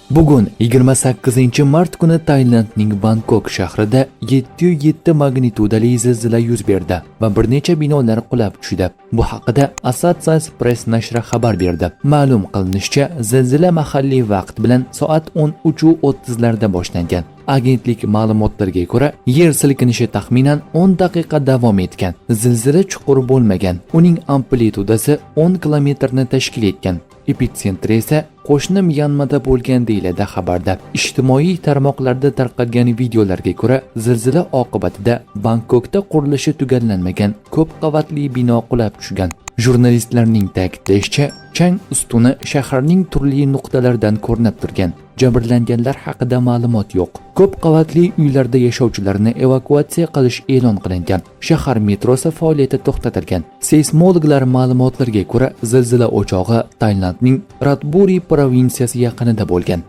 Bugun, 28-mart kuni Tailandning Bangkok shahrida 7,7 magnitudali zilzila yuz berdi va bir necha binolar qulab tushdi. Bu haqida Associated Press nashri xabar berdi. Ma'lum qilinishicha, zilzila mahalliy vaqt bilan soat 13:30 larda boshlangan. Agentlik ma'lumotlariga ko'ra, yer silkinishi taxminan 10 daqiqa davom etgan. Zilzila chuqur bo'lmagan. Uning amplitudasi 10 kilometrni tashkil etgan. Epitsentri esa qo'shni Myanmada bo'lgan, deyiladi xabarda. Ijtimoiy tarmoqlarda tarqalgan videolarga ko'ra, zilzila oqibatida Bangkokda qurilishi tugallanmagan ko'p qavatli bino qulab tushgan. Jurnalistlarning ta'kidlashicha, chang ustuni shaharning turli nuqtalaridan ko'rinib turgan. Jabrlanganlar haqida ma'lumot yo'q. Ko'p qavatli uylarda yashovchilarni evakuatsiya qilish e'lon qilingan. Shahar metrosi faoliyati to'xtatilgan. Seysmologlar ma'lumotlariga ko'ra, zilzila o'chog'i Tailandning Ratburi provinsiyasi yaqinida bo'lgan.